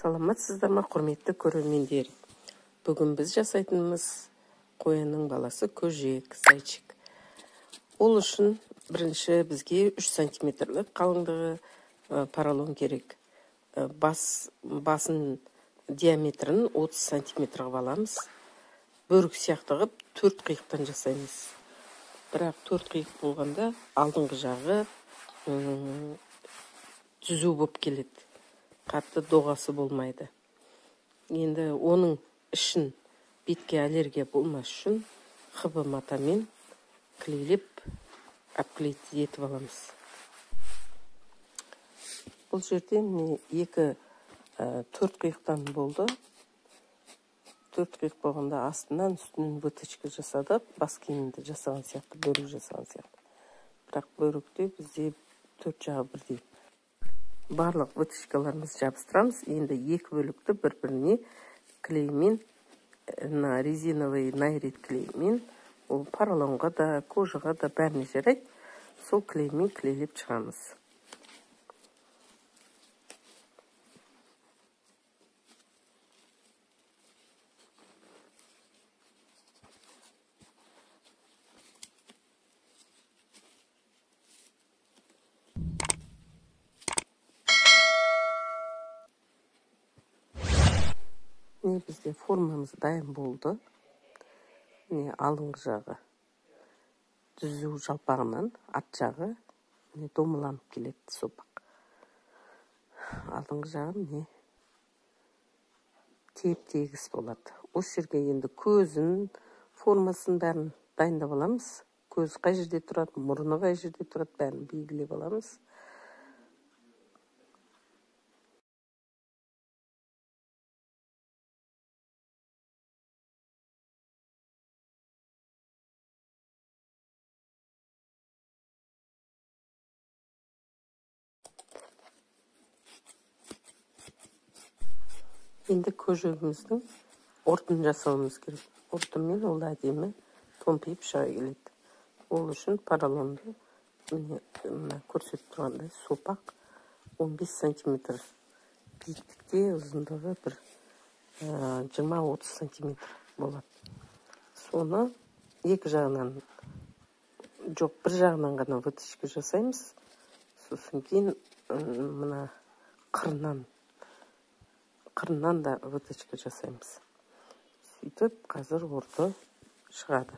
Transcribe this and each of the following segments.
Саламатсыздар ма, құрметті көрермендер. Бүгін біз жасайтынымыз қоянның баласы көжек, зайчик. Ол үшін бірінші бізге 3 сантиметрлік қалыңдығы поролон керек. Басын диаметрін 30 сантиметр қылып аламыз. Бөрік сияқты қылып 4 қиықтан жасаймыз. Бірақ 4 қиық болғанда алдыңғы жағы түзу болып келеді. Қатты доғасы болмайды. Енді оның ішін бетке аллергия болмас үшін хб матамен клейлеп, обклеить етіп аламыз. Бұл жерде міне 4 қиықтан болды. 4 қиық болғанда астынан үстінен выточка жасадық, бас киімді жасаған сияқты, бөрік жасаған сияқты. Бірақ бөрікте бізде 4 жағы бірдей. Барлық выточкаларымызды жабыстырамыз. Енді екі бөлікті бір-біріне клеймен, мына резиновый найрит клеймен, ол поролонға да, кожаға да бәріне жарайды. Сол клеймен клейлеп шығамыз. Міне бізде формамыз дайын болды. Міне алдыңғы жағы түзу жалпағынан, арт жағы міне домаланып келеді сопақ. Алдыңғы жағы міне теп-тегіс болады. Осы жерге енді көзін, формасын бәрін дайындап аламыз. Көз қай жерде тұрады, мұрны қай жерде тұрады, бәрін белгілеп аламыз. Енді көжегіміздің ұртын жасауымыз керек. Ұртымен ол әдемі томпиып шыға келеді. Ол үшін поролонды міне мына көрсетіп тұрғандай сопақ 15 сантиметр биіктікте, ұзындығы бір 20-30 сантиметр болады. Соны екі жағынан, жоқ, бір жағынан ғана выточка жасаймыз. Сосын кейін мына қырынан да выточка жасаймыз. Сөйтіп қазір ұрты шығады.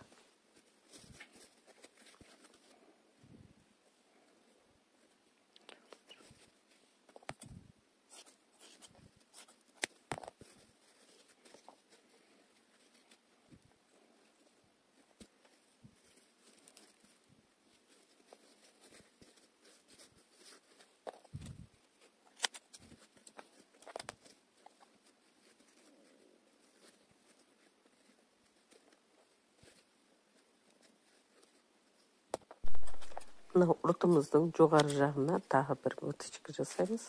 Мына ұртымыздың жоғары жағына тағы бір выточка жасаймыз.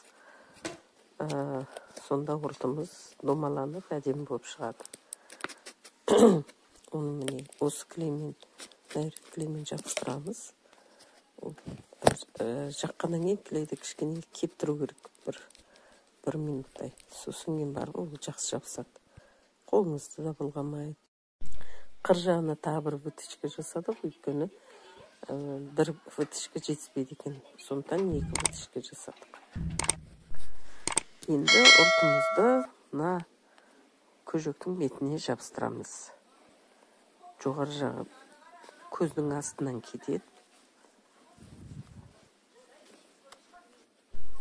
Сонда ұртымыз домаланып әдемі болып шығады. Оны міне осы клеймен, найрит клеймен жабыстырамыз. Жаққаннан кейін клейді кішкене кептіру керек бір минуттай. Сосын кейін барып ол жақсы жабысады. Қолыңызды да былғамайды. Қыр жағына тағы бір выточка жасадық, өйткені бір выточка жетіспейді екен. Сондықтан екі выточка жасадық. Енді ұртымызды мына көжектің бетіне жабыстырамыз. Жоғары жағы көздің астынан кетеді.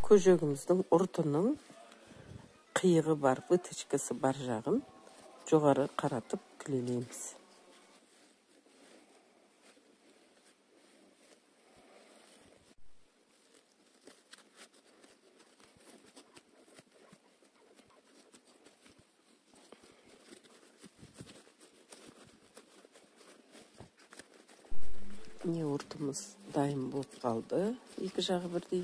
Көжегіміздің ұртының қиығы бар, выточкасы бар жағын жоғары қаратып клейлейміз. Міне ұртымыз дайын болып қалды, екі жағы бірдей.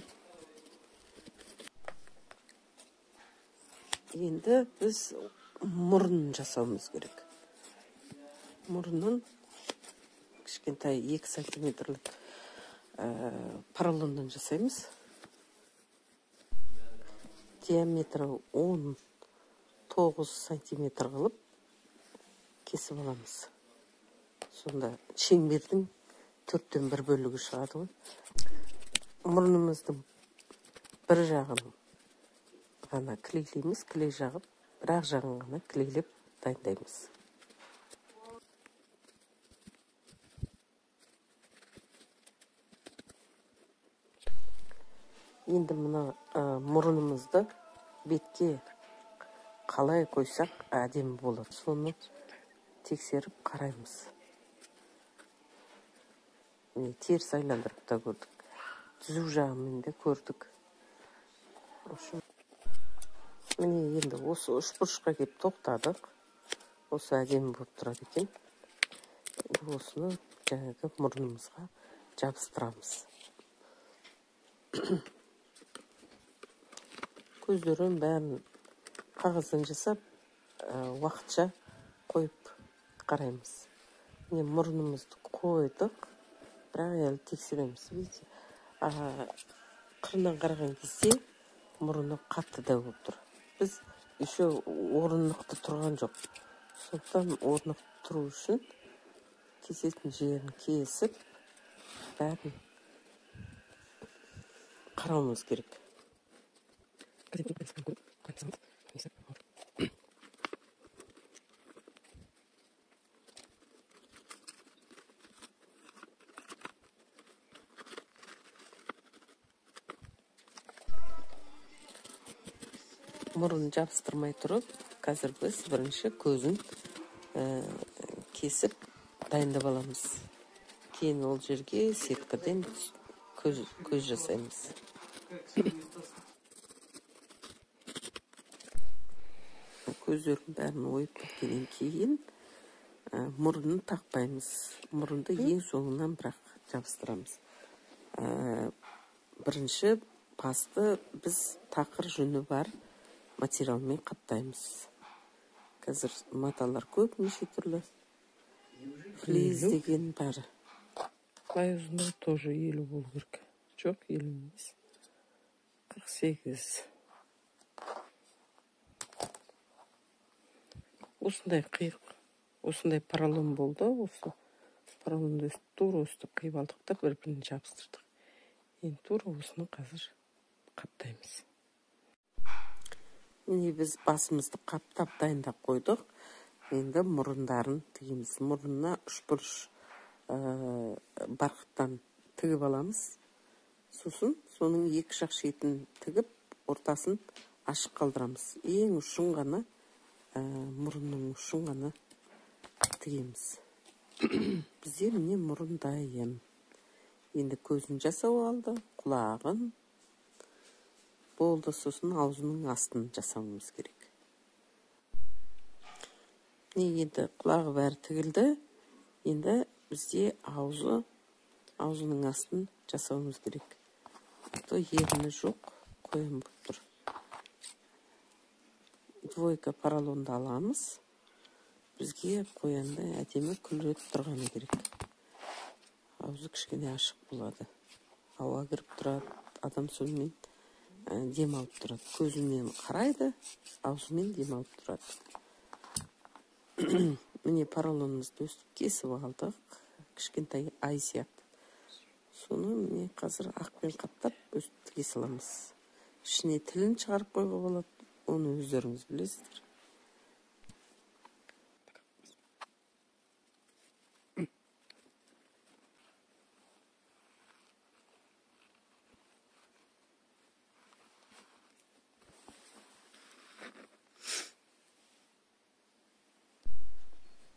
Енді біз мұрнын жасауымыз керек. Мұрнын кішкентай 2 сантиметрлік поролоннан жасаймыз. Диаметрі 10 9 сантиметр қылып кесіп аламыз. Сонда шеңбердің 1/4 бөлігі шығады ғой. Мұрнымыздың бір жағын ғана клейлейміз, клей жағып, бір жағын ғана клейлеп дайындаймыз. Енді мына мұрнымызды бетке қалай қойсақ әдемі болады, соны тексеріп қараймыз. Міне, теріс айландырып та көрдік, түзу жағымен де көрдік. Міне, енді осы үшбұрышқа келіп тоқтадық. Осы әдемі болып тұрады екен. Енді осыны жаңағы мұрнымызға жабыстырамыз. Көздерін бәрін қағаздан жасап, уақытша қойып қараймыз. Міне, мұрнымызды қойдық, бірақ әлі тексереміз. Видите, қырынан қараған кезде мұрны қатты да болып тұр. Біз еще орнықты тұрған жоқ. Сондықтан орнықты тұру үшін кесетін жерін кесіп, бәрін қарауымыз керек. Мұрын жабыстырмай тұрып, қазір біз бірінші көзін кесіп дайындап аламыз. Кейін ол жерге сеткіден көз жасаймыз. Көздерін бәрін ойып біткеннен кейін мұрнын тақпаймыз. Мұрынды ең соңынан бірақ жабыстырамыз. Бірінші басты біз тақыр жүні бар материалмен қаптаймыз. Қазір маталар көп, неше түрлі. Флиз деген бәрі. Былай ұзындығы тоже 50 болу керек. Жоқ, 50 емес. 48. Осындай қиық, осындай поролон болды. Осы поролонды тура өстіп қиып алдық та бір-біріне жабыстырдық. Енді тура осыны қазір қаптаймыз. Міне, біз басымызды қаптап дайындап қойдық. Енді мұрындарын тігеміз. Мұрнына үшбұрыш барқыттан тігіп аламыз. Сосын соның екі жақ шетін тігіп, ортасын ашық қалдырамыз. Ең ұшын ғана, мұрынның ұшын ғана тігеміз. Бізде міне мұрын дайын. Енді көзін жасау алды, құлағын болды, сосын аузының астын жасауымыз керек. Міне, енді құлағы бәрі тігілді. Енді бізде аузының астын жасауымыз керек. То ерні жоқ, қоян болып тұр. Двойка поролонды аламыз. Бізге қоянды әдемі күліп тұрғаны керек. Аузы кішкене ашық болады. Ауа кіріп тұрады, адам сонымен дем алып тұрады. Көзімен қарайды, аузымен дем алып тұрады. Міне, поролонымызды өстіп кесіп алдық. Кішкентай ай сияқты. Соны міне қазір ақпен қаптап өстіп тіге саламыз. Ішіне тілін шығарып қоюға болады. Оны өздеріңіз білесіздер.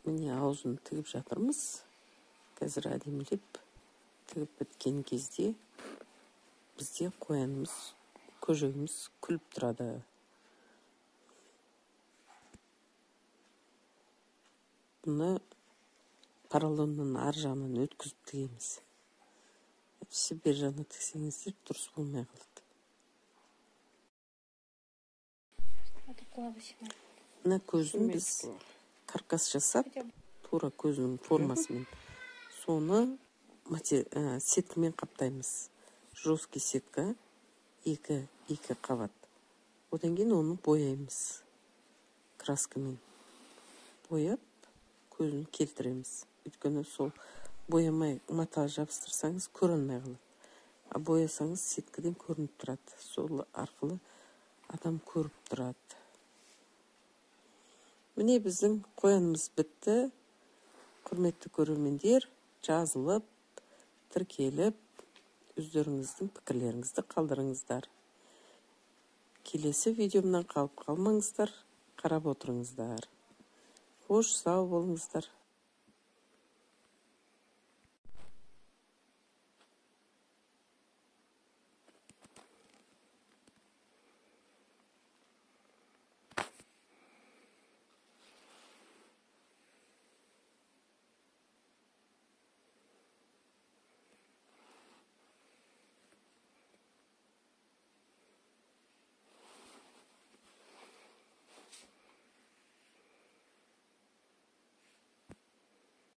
Міне, аузын тігіп жатырмыз. Қазір әдемілеп тігіп біткен кезде бізде қоянымыз, көжегіміз күліп тұрады. Бұны поролонның ар жағынан өткізіп тігеміз. Әйтпесе бер жағына тіксеңіздер дұрыс болмай қалады. Мына көзін біз каркас жасап, тура көзінің формасымен соны сеткімен қаптаймыз. Жесткий сетка, екі қабат. Одан кейін оны бояймыз. Краскамен бояп, көзін келтіреміз. Өйткені сол боямай мата жабыстырсаңыз, көре алмай қалады. А боясаңыз, сеткіден көрініп тұрады. Сол арқылы адам көріп тұрады. Міне, біздің қоянымыз бітті. Құрметті көрермендер, жазылып, тіркеліп, өздеріңіздің пікірлеріңізді қалдырыңыздар. Келесі видеомнан қалып қалмаңыздар, қарап отырыңыздар. Қош, сау болыңыздар.